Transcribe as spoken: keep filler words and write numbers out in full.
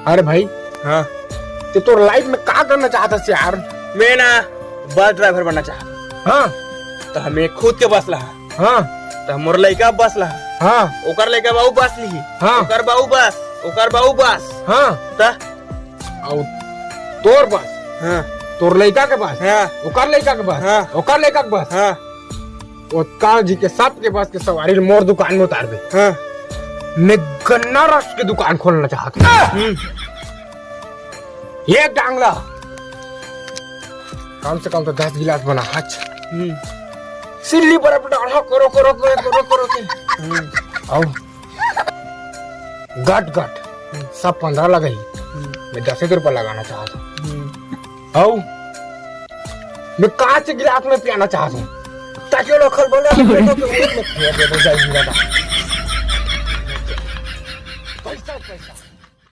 अरे भाई, हाँ। ते तोर लाइफ में का करना चाहत हस यार? मैं ना बस ड्राइवर बनना चाहत। हाँ। त हमें खुद के बस ला। हाँ। त मोर लइका बस ला। हाँ। ओकर लइका बाऊ बस लिही। हाँ। ओकर बाऊ बस, ओकर बाऊ बस। हाँ। त? अउ तोर बस। हाँ। तोर लइका के बस। हाँ। ओकर लइका के बस। हाँ। ओकर लइका के बस। हाँ। ओतका जी के सबके बस के सवारी ल मोर दुकान में उतार दे। हाँ। मैं गन्ना रस के दुकान खोलना चाहत हूँ। हम्म। एक डांग ला कम से कम तो दस गिलास बना हच। हम्म। सिल्ली बर्फ डाल, हाँ, करो, करो, करो, करो, करो के। हम्म। अउ गट गट हम्म। सब पंद्रह लगाही। हम्म। मैं दस एक रुपया लगाना चाहत हूँ। हम्म। अउ मैं कांच के गिलास में पियाना चाहत हूँ, ताकि वो लोग खलबला के पेटों के ऊपर में फेंक दे, बस जाए जीरा डाल।